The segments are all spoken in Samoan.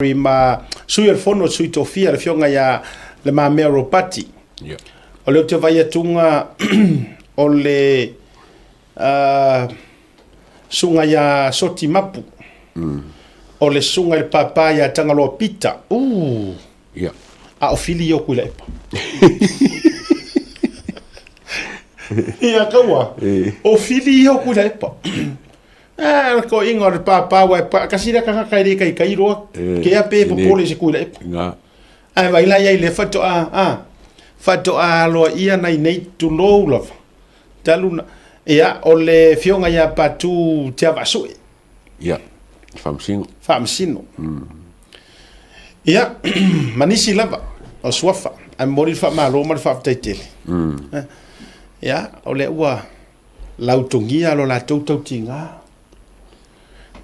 Ma sui o le fono, sui tofia le afioga ia Le Mamea Ropati. Yeah. O le ou te vai atuga o le suga ia Soti Mapu. O le suga i le papa ia Tagaloa Pita. Ooh. Yeah. A o Fili o Kuilaepa. Ia kaua. O Fili o Kuilaepa. Ah, o ko ingoa o le pāpā ua e pa, kasi lea kangaka e le kaikai loa, Eh, ke a pe e le- popole i se kui laepa. Nga. Ae vai la iai le whatoa, a, whatoa loa ia nei nei tulou lava. Talu na, ia, o le fionga ia Patu Te Avaasue, Ia. Faamasino. Faamasino. Ia, ma nisi lava, o suafa, ae momoli le faamalo ma le faafetai tele. Eh, Ia, o lea ua lautogia lo latou tautiga.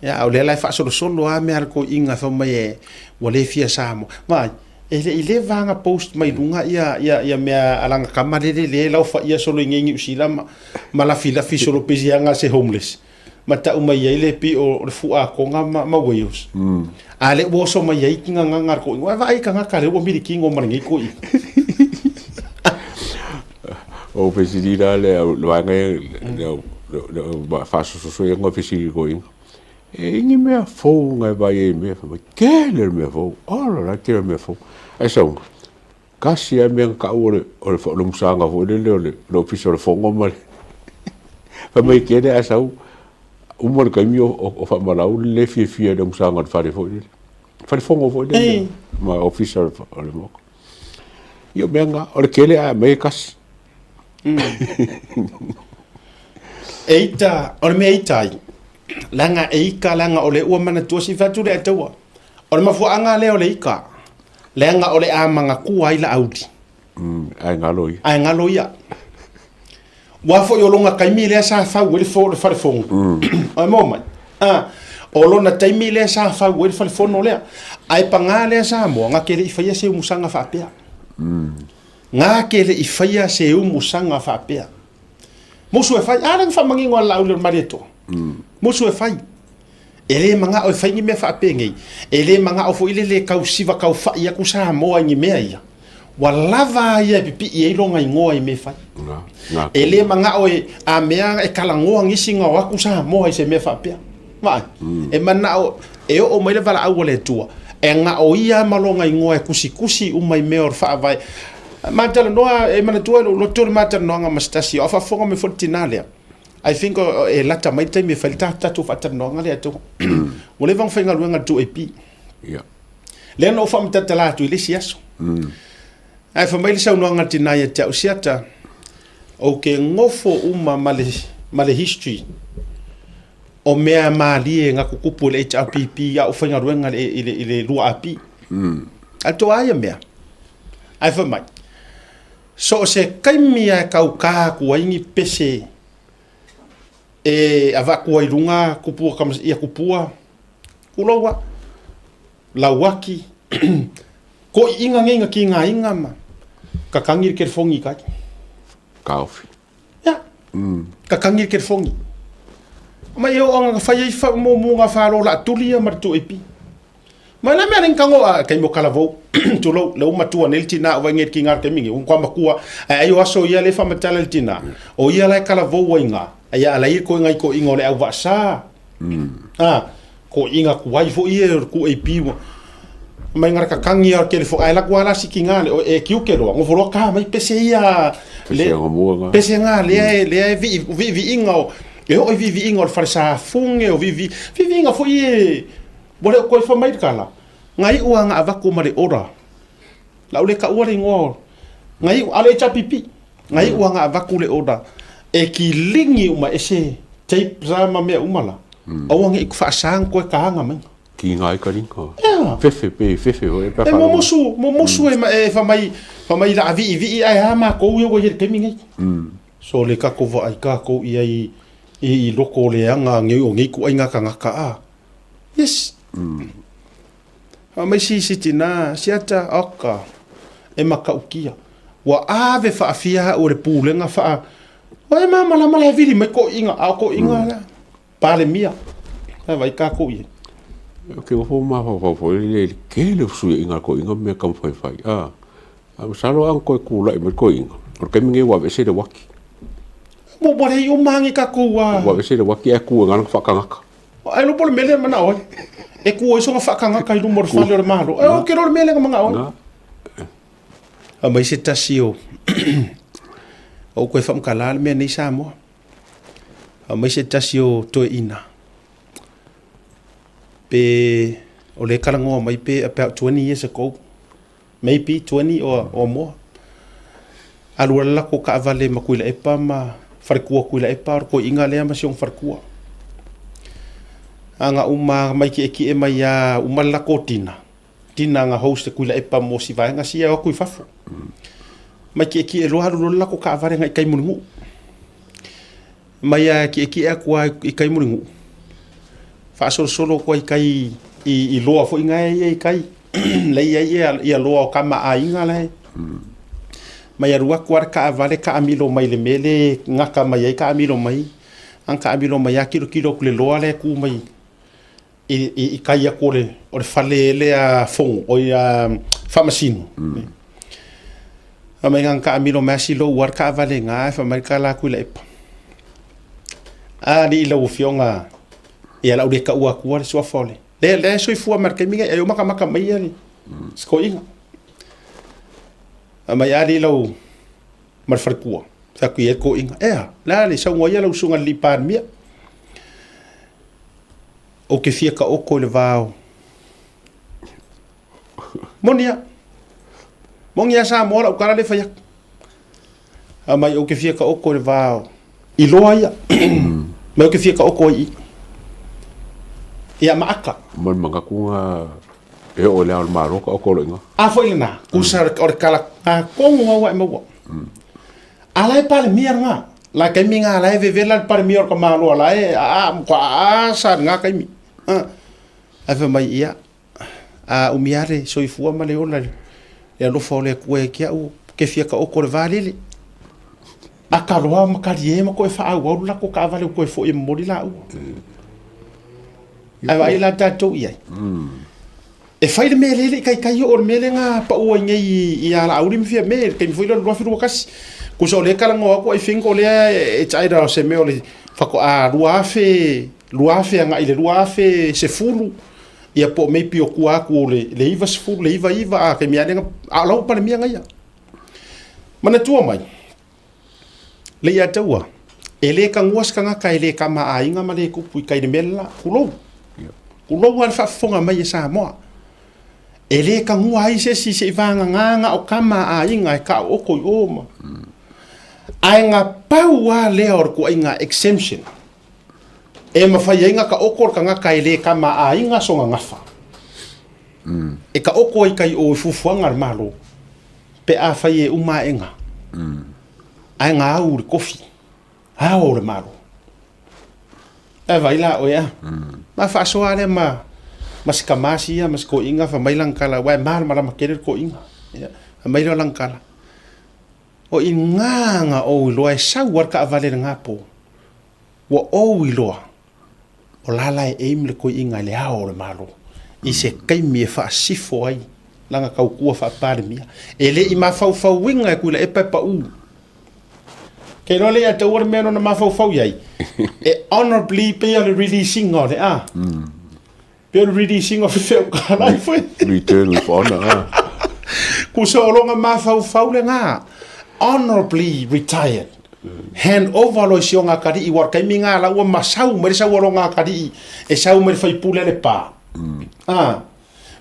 Ia, o lea la e faasolosolo lava mea a le toeaina fai mai e, ua le fia Samoa. Vaai, e le i leva lava ona post mai luga ia, ia, ia mea a lana tama lele lea e laofaia solo i nei Niu Sila ma, ma lafilafi solo pei se aga se homeless. Ma tau mai ai le pei o le fuakoga ma, ma Wales. A lea ua oso mai ai ki gagaga a le toeaina. Ua vaai tagata lea ua milikino ma lenei toeaina. O fesili la le au le vaega ia le au le au faasososoina o fesili koina. E i ni mea fou na e vaai ai i mea fai mai tele le mea fou. Ola la tele le mea fou. Ae sau, tasi lava mea na tau o le o le o le musaga foi lele o le le ofisa o le fono ma le fai mai tele ae sau uma le taimi o o faamalau le le fiafia i le musaga o le fale foi lele. Fale fono foi lele ma ofisa o le Maota. Ia o mea na, o le tele ae aumai e tasi. E ita, o le mea e ita ai, leaga e ika leaga o lea ua manatua si fatu le ataua. O le mafuaaga lea o le ika, leaga o le a manatua ai Laauli. Ae galo ia. Ae galo ia. Ua foi o lona taimi lea sa fau ai le fo le falefono. Oi mo mai. Ah, o lona taimi lea sa fau ai le falefono lea. Ae pagā lea Samoa, ngā ke le i whaia se umusaga faapea. Ngā ke le i whaia se umusaga faapea. Musu e whai, a lea na whamangingo a Laauli o le Malietoa. Musu e whai. E le mangao e whai ni mea faapengei. E le mangao foi le le kau siva kau whai aku Samoa i ni mea ia. Ua lava ia e pipii ai lona igoa i mea e fai. E le manao e a mea e kalagoa nisi na o aku Samoa i se mea faapea. Vaai, e manao e oo mai le valaau a le Atua, e gao ia ma lona igoa e kusikusi uma i mea o le faavae. Ma talanoa, e manatua e lou loto le ma talanoaga ma se tasi, a o faafofoga mai foi le tina lea. I think e lata mai le taimi e fai le tatou faatalanoaga lea Atua. Ua leva ona faigaluega le 2AP. Yeah. Lea na ou faamatala atu i le isi aso. Ae fai mai le saunoaga a le tina ia te au, Siata, ou te nofo uma ma le, ma le history o mea malie na tutupu i le HRPP a o faigaluega i le, i le, i le 2AP. Ae toa ia mea. Ae fai mai, so o se taimi lava e tauka atu ai ni pese e avatu ai i luga kupua, ia kupua, Kuloua, Lauaki, koiiga nei na kigaina ma kakangi le kelefogi i kai. Kaofi. Ia. Kakangi le kelefogi. Ma e oo anga fai ai fa mo mo nga fa lo la tuli ia ma le 2AP. Ma la mea ring kango a kai mo kalavou tulou le uma tua nei le tina o vai ngai ki ngā te mingi un kwa makua ai o aso ia le fa matala le tina o ia la kalavou ai ngā ai ala i ko ngai ko ingo le au vasa A, ko inga ku ai fo ie o ku AP wa. Mai ngara kakangi a kele fo ai la ku ala siki ngā le o e kiu ke roa. Ngofo roa ka mai pese ia le Pese nga mua nga. Pese ngā le e le e vi vi vi inga o e o vi vi inga o le whare sa funge o vi vi vi vi inga fo ie wa le ko fa mai kala. Ngai ua nga avaku ma le ora. La ule ka ua le ingoa o. Ngai ale HRPP. Ngai ua nga avaku le ora. E ki lingi uma e se tape sa ma mea uma la. Aua nge i ku whaasang koe ka anga mai. Ki ngā ika ringa. Yeah. Fefe pe, fefe ho e E momosu, momosu e, e whamai, whamai la avi i vi ai ha ma kou ia ua i le kemi nei. So le kako wa ai ka kou ia i, i, i loko o le anga ngei o ngei ku ai ngā kangaka a. Yes. Whamai si si tina, siata, oka, e makaukia. Ua ave whaafia o le pūlenga whaa, o e māmala mala e vili mai ko inga, a ko inga la, palemia. Ai vai ka kou ia. Ou te nofo ma mafaufau foi lele i le tele o fesuiaiga a le toeaina ma mea e taumafai e fai, a. Ae masalo a na toe tulai mai le toeaina, o le taimi lenei ua aveese le uati. Ua leai uma lava ni tatou a. Ua aveese le uati ae tu ai lana faatagata. Ai loa po o le mea lea e manao ai. E tu ai sona faatagata i luma o le fale o le Malo. Ou te iloa o le mea lea na manao ai. Aumai se tasi o ou toe faamatala le mea nei Samoa. Aumai se tasi o toeaina pe o lea e talanoa mai pe about 20 years ago, maybe 20 or more. Alu ai le latou taavale ma Tuilaepa ma faletua o Tuilaepa, o le toeaina lea ma si ona faletua. A na uma mai tietie mai lava, uma le latou dinner, dinner na host e Tuilaepa mo si vaega sia e o atu i fafo. Mai tietie loa alu loa le latou taavale agai i tai Mulinuu. Mai lava e tietie atu lava i tai Mulinuu, faasolosolo atu ai i tai i loa foi na e i ai i tai, la e i ai ia loa o tama a aiga la e. Mai alu atu lava le taavale taamilo mai i le mea lea e gata mai ai taamilo mai, ana taamilo mai lava tilotilo atu i le loa lea e tu mai i tai atu o le fale lea fono, oi faamasino. Fai mai na taamilo mai lava silou lava le taavale i ina ae fai mai le tala a Tuilaepa, A alii lau Afioga, ia o le a ou le taua atua le suafa o le... Lea, lea e soifua mai i le taimi lenei, e o matamata mai le si toeaina. Fai mai, a alii lau ma le faletua, fai atu i ai le toeaina, e a, le a le saunoa ia lau susuga i le alii Palemia. Ou te fia taoto i le va o... Moni a. Moni a Samoa lau tala lea e fai atu. Fai mai ou te fia taoto i le va o i loa ia. Mai ou te fia taoto ai i i. Ia ma aka. Ma le manatu na e oo i le Ao o le Malo taoto loa i ina. A foi lena, tusa o le tala tonu lava ua e maua. A la e Palemia lena. La taimi na la e vevela le Palemia o le tamaloa la e a a a sa lena taimi. Ae fai mai ia, a umi lava le soifua ma le ola i le alofa o le Atua ia te au, ou te fia taoto i le va lele. Ata loa ma talie ma toe faaauau le latou taavale ua toe foi e momoli laua. Ae vaai la tatou i ai. E fai le mea lea e le i taitai oo le mea lea na pau ai nei ia Laauli ma Fiame i le taimi foi lea o le 2021. Tusa o lea e talanoa atu I think o lea it's either o se mea o le faatoa 2000, 2000 agai i le 2010 ia po o maybe o tua atu o le 90, le 99 a taimi lava lea na, a o la ua Palemia ia. Manatua mai, Leiataua, e le tagua se tagata e le tamaaiga ma le tupu i tai i le mea le la. Tulou. Tulou lava le faafofoga mai e Samoa. E le tagua ai se isi se i vagana na o tamaaiga e taooto i o ma. Ae na pau lava lea o le tuaiga exemption e mafai ai na taoto le tagata e le tamaaiga sona gafa. E taoto ai tai o i fuafuaga a le Malo pe afai e uma aega. Ae na au i le kofi, ao o le Malo. Ae vaai la oe a. Ma faasoa lea ma ma si tama sia ma si toeaina fai mai lana tala aua e malamalama tele le toeaina. Ia, fai mai lea o lana tala, o i ina na ou iloa e sau lava le taavale i lena po, ua ou iloa o la la e aim le toeaina i le ao o le Malo i se taimi e faasifo ai lana tautua faa-Palemia. E le i mafaufauina e Tuilaepa e pau. Ke iloa le ia te ua le mea nona mafaufau i ai, e honorably pei o le release ina o le a. Pei o le release ina o fefeu ka life. Return with honor. Ah. Kusa o longa mafaufau le ngā. Honorably retired. Hand over loa i si o ngā kari'i, wa taimi ngā la ua masau mai le sau o lo ngā kari'i, e sau mai le faipule le pā. Ah.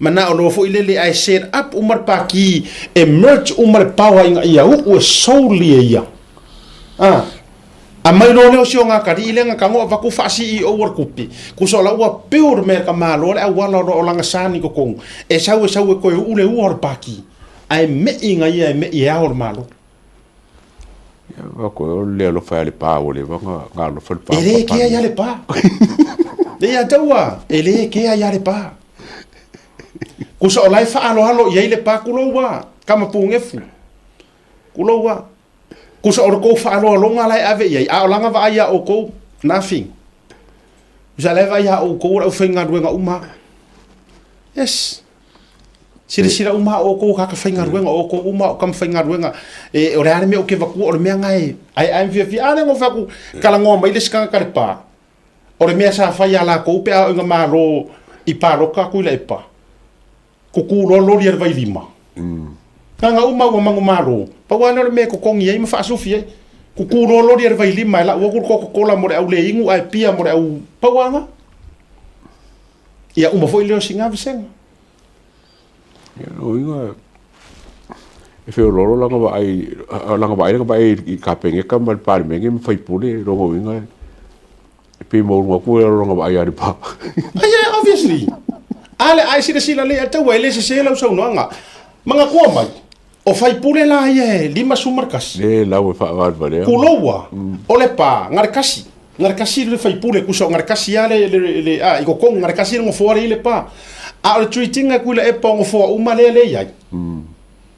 Manao loa foi lele ae set up uma le pākī, e merge uma le power ina ia uu e solely e ia. Ah. Aumai loa lea o si o ngā kari'i lea nga tago avatu faa-CEO o le kupi, kusa o la ua build mai e ka Malo le auala o lo o lana sani i totonu, e sau e sau e toe uu le ua o le pākī, ae me'i nga ia e me'i e ao o le Malo. Ia, ko le alofa ia le pā ua leva na na alofa le pā. E le kea ia le pā. Le ia taua, e le kea ia le pā. Kusa o la e whaaloalo i ai le pā kuloua, kama pūngefu. Kuloua. Kusa o le kou whaaloalonga la e ave i ai, a o langa vaai ia o kou, nothing. Kusa la e vaai ia o kou o le au whaingaluenga uma. Yes. Silasila uma o oukou tagata faigaluega, o oukou uma o tama faigaluega, e o le a le mea ou te avatua, o le mea lena e aeae ma fiafia. A lea na ou fai atu, talanoa mai le isi tagata i le pa, o le mea sa fai ia latou pe a oo ina malo i palota atu i Laepa, tutu loa loli a le vailima. Na ona uma ua manumalo, pau lava lea o le mea e totogi ai ma faasufi ai. Tutu loa loli a le vailima e lau atu le Coca-Cola mo le au le inu ae pia mo le au... Pau lava lena. Ia uma foi lea o sina vasega. Ia lona uiga e feoloolo lana vaai, lana vaai lana vaai i Kapeneta ma le Palemene ma faipule, lona uiga e pei e maualuga atu lana vaai ia Lepa. Yeah, obviously. A lea, a e silasila lelei, a taua e le sese lau saunoaga. Manatua mai, o faipule la ia e 51. Le lau e faavalevalea. Tuloua, o Lepa, na o le tasi. Na o le tasi le faipule, tusa na o le tasi lava le, le, le, a, i totonu, na o le tasi le nofoa lea i Lepa. A o le treat ina e Tuilaepa o nofoa uma lea lea e i ai.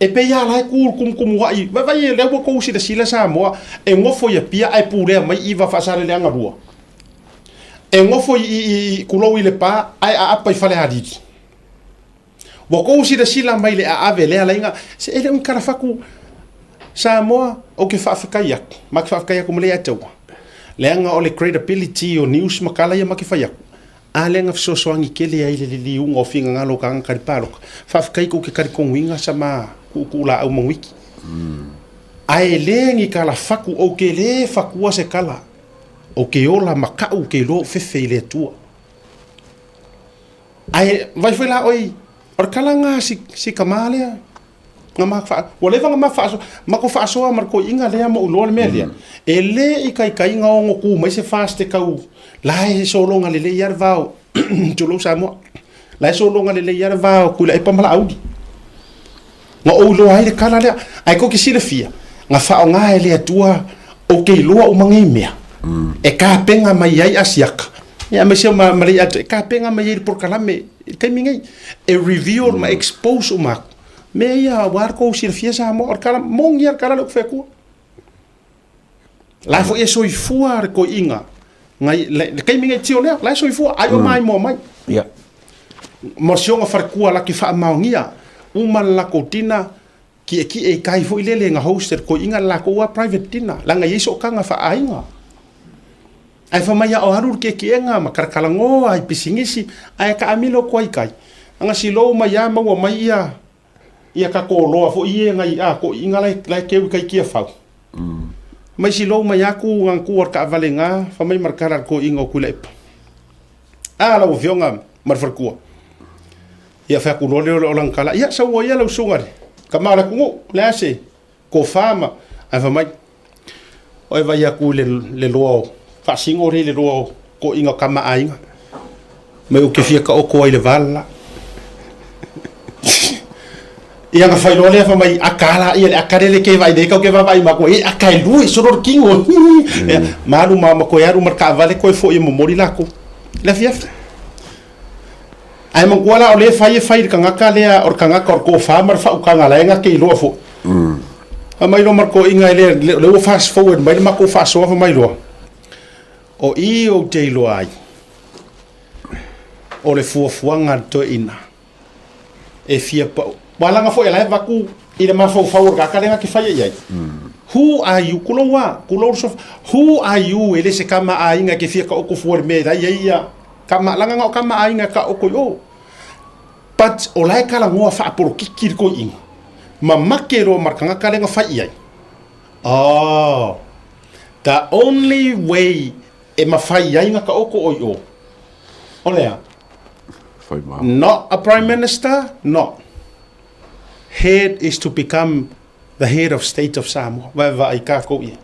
E pei lava la e tu i le tumutumua'i, vaivai lea ua outou silasila Samoa, e nofo i Apia ae pulea mai i Faasaleleaga 2. E nofo i, i, i, tulou i Lepa ae aapa i Falealili. Ua outou silasila mai i le aave lea laina, se e le o ni talafatu Samoa, ou te faafetai atu, ma te faafetai atu ma le Ataua, leaga o le credibility o news ma tala ia ma te fai atu, A lea na fesoasoani tele ai le liliuga o finagalo o tagata i le palota. Faafetai tou te talitonuina sa ma tuutuulaau manuiki. Ae le ni tala fatu, ou te le fatua se tala. Ou te ola ma ka'u ou te iloa ou fefe i le Atua. Ae vai foi la oi, o le tala na si, si tama lea. Na ma fa, ua leva na ma faasoa, matou faasoa ma le toeaina lea ma ou iloa le mea lea. E le ikaikaina ono tu mai se FAST e tau, la e sologa lelei lava le va o, tulou Samoa, la e sologa lelei lava le va o Tuilaepa ma Laauli. Na ou iloa ai le tala lea. Ae tou te silafia, na faaaoga e le Atua ou te iloa uma nei mea, e tapena mai ai Asiata, ia aemaise o ma Leiato, e tapena mai ai le polokalame i le taimi nei, e reveal ma expose uma atu. Mea ia aua le tou silafia Samoa, o le tala moni lava le tala lea ou te fai atua. La foi e soifua le toeaina ngai le taimi nei tio lea, la e soifua ai o maimoa mai. Ia. Ma si ona faletua la ke faamaonia uma le latou dinner ki'eki'e i kai foi lele na host e le toeaina le latou a private dinner leaga e i ai sootaga faaaiga. Ae fai mai a o alu le ki'eki'ega ma talatalanoa i pisinisi ae taamilo atu ai i tai. Aga silou mai a maua mai ia ia tatou oloa foi ia nai a toeaiina la e keu i tai Tiafau. Mai silou mai a tu na tu a le taavale na fai mai ma le tala a le toeaina o Tuilaepa. A lau afioga ma le faletua. Ia fai atu loa lea o lana tala, ia sau ia lau susuga i le tama o le atunuu, o le a se tofa ma ae fai mai, Oi vai atu i le loa o faasino lea i le loa o toeaiina o tama a aiga. Mai ou te fia taoto ai i le va le la. Ia na fai loa lea fai mai aka la ia le aka lele ke vaai nei kau ke vaavaai ma koe aka e lua i solo le kino. Ia ma alu ma ma koe alu ma le taavale koe foi e momoli lakou. Le afiafi. Ae manatua la o lea e fai e fai i le tagata lea o le tagata o le tofa ma le faautaga la e na te iloa foi. Fai mai loa ma le toeaina e le, o lea ua fast forward mai le matou faasoa fai mai loa, o i ou te iloa ai o le fuafuaga a le toeaina e fia pau. Ua laga foi e la e avatu i le mafaufau o le tagata lea na te faia i ai. Who are you? Kulou a, kulou le sofa. Who are you e le se kama aiga e te fia taoto fua i le mea e la i ai ia kama, laga na o kama aiga e taoto i o. But o la e talanoa faapolokiki le toeaina. Ma make loa ma le tagata lea na fai i ai. Oh, the only way e mafai ai na taoto o i o, o le a? Fai ma. Not a prime minister, no. Head is to become the head of state of Samoa. Vaevaai kākou ia.